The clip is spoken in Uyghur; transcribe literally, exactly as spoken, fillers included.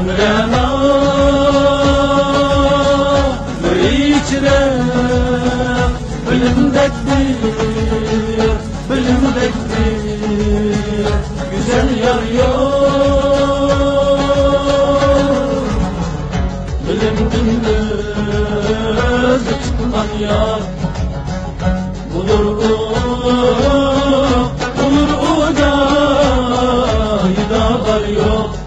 رەنا، بىر ئىچرە، بىلىمدەكتى، بىلىمدەكتى، گۈزەل يار يوق. بىلىمدىن ئۆزى چىققان يار. بولۇر ئۇ، بولۇر ئۇ جايدا بار يوق.